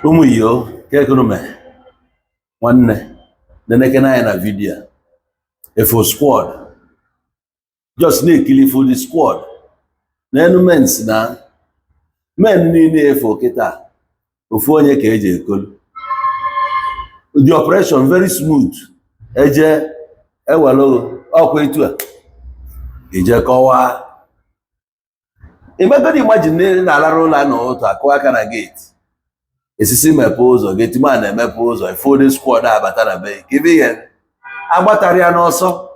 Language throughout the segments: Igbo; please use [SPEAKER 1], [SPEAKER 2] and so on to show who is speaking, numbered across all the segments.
[SPEAKER 1] Ụmụ iyo kekunume nwanne, nenekene anya na video a. Efo squad just na-ekili for the squad n'enu mens na men niile efo kịta, ofu onye ka eji ekolu. The operation very smooth. Eje ewelu ọkwa etu a ije kọwaa. Imegodi imagine na ị na-alarụ ụlọ n'ụtụ, akụ aka na gate, esisi mepee ụzọ, gate man na-emepe ụzọ, ifode squad abata na be ka ebe ihe agbatara ya n'ọsọ,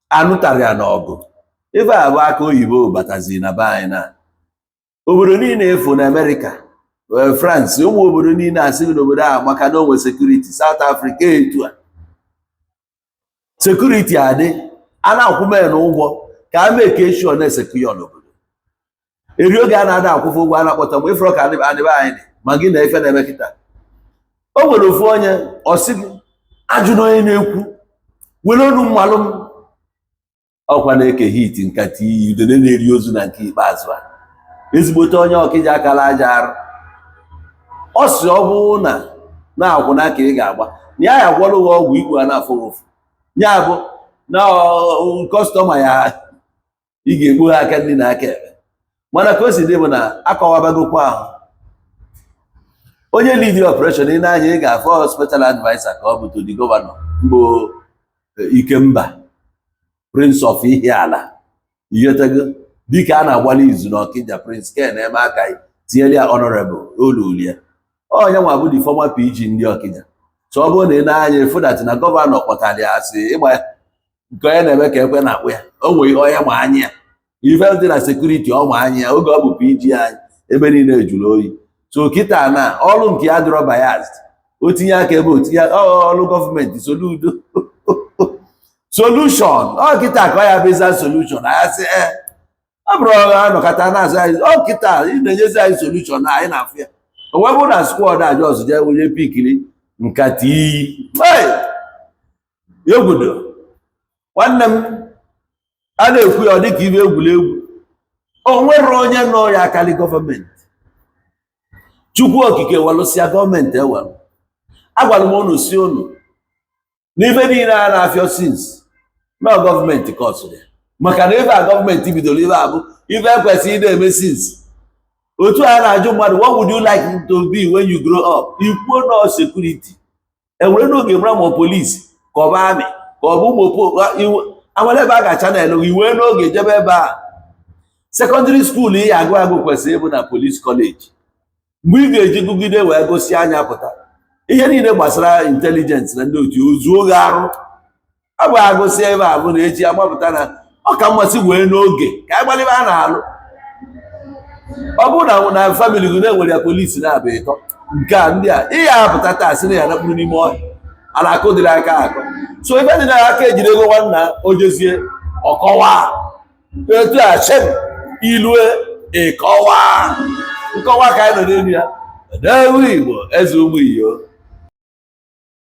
[SPEAKER 1] anụtara ya n'ọgụ. Ife a bụ aka oyibo batazi na be anyị na obodo niile efu na Amerịka, France, ụmụ obodo niile asị gị n'obodo ahụ maka na onwe security. South Africa etu a security adị, a na-akwụ men ụgwọ ka a mee ka eshọ na-esecure n'obodo. Eri oge a na-ada akwụfụ ụgwọ, a na-akpọta mgbe ifuru ka adịbe anyị dị ma gị na ife na-eme kịta. O nwere ofu onye ọ sị gị ajụ na onye na-ekwu were onu mmalụ m ọkwa na-eke hit nkata iyi udene na-eri ozu na nke ikpeazụ a, ezigbote onye ọkịja akala aja arụ. Ọ sị ọ bụrụ na na-akwụna ka ị ga-agba na ya, ya gwọrọ gị ọgwụ ikpu a na-afụ gị ụfụ, ya bụ na customer ya ị ga-egbu ha aka nri na aka ekpe. Mana ka o si dị bụ na akọwabagokwa ahụ onye lead operation. Ị na-anya, ị ga-afụ special adviser ka ọ bụ to the governor mbụ, Ikemba, Prince of Ihiala, ihetego dịka a na-agbalị izu na Ọkịja. Prince Ken eme aka tinyere ya honorable olulie onye nwa bụ the former PG ndị Ọkịja. So ọ bụrụ na ị na-anya efu that na governor kpọtara ya, asị ịgba nke onye na-eme ka ekwe na-akpụ ya, o nwere ihe onye ma anya ya, ife dị na security ọ ma anya ya oge ọ bụ PG anyị, ebe niile jụrụ oyi. So kịta na ọrụ nke ya dịrọ biased, o tinye aka ebe o tinye ọrụ gọọmenti Soludo solution ọ kịta ka ọ ya bụza solution. Anyị sị ee, ọ bụrụ anọkọta na-azụ anyị, ọ kịta ị na-enyezi anyị solution na anyị na-afụ ya. O wee bụrụ na squad a just jee onye pikiri nkata iyi. Hey! Egwudo nwanne m, a na-ekwu ya ọ dịka ibe egwuregwu. O nwere onye nọ ya akali gọọmenti. Chukwu Okike welụsịa gọọmenti ewelụ. Agwara m unu si unu n'ife niile a na-afịọ since na gọọmenti kọsụrụ ya, maka na ife a gọọmenti bidoro, ife a bụ ife ekwesịghị ị na-eme since. Otu a na-ajụ mmadụ, "What would you like to be when you grow up?" Ikwuo nọ security. Ewere n'oge mara ma polisi ka ọ bụ army ka ọ bụ ụmụ amara ebe a ga-channel gị wee n'oge jebe ebe a. Secondary school ị agụ agụ kwesịrị ịbụ na police college. Mgbe ị ga-eji gụgide wee gosi anya pụta, ihe niile gbasara intelligence na ndị otu ozuo gị arụ. Ọ bụ agụsị ebe a bụ na echi agbapụta na ọ ka mmasị wee n'oge ka anyị gbalịba a na-alụ. Ọ bụrụ na family gị na-enwere ya polisi na-abụ ịtọ nke a, ndị a ị ya apụta taa sị na ya nakpuru n'ime ọhịa a na-akụ dịrị aka akọ. So ife dị na aka ejide ego nwanna o jezie ọkọwa etu a shem ilue ịkọwa nkọwa ka anyị nọ n'elu ya n'ewu Igbo eze ụmụ iyo.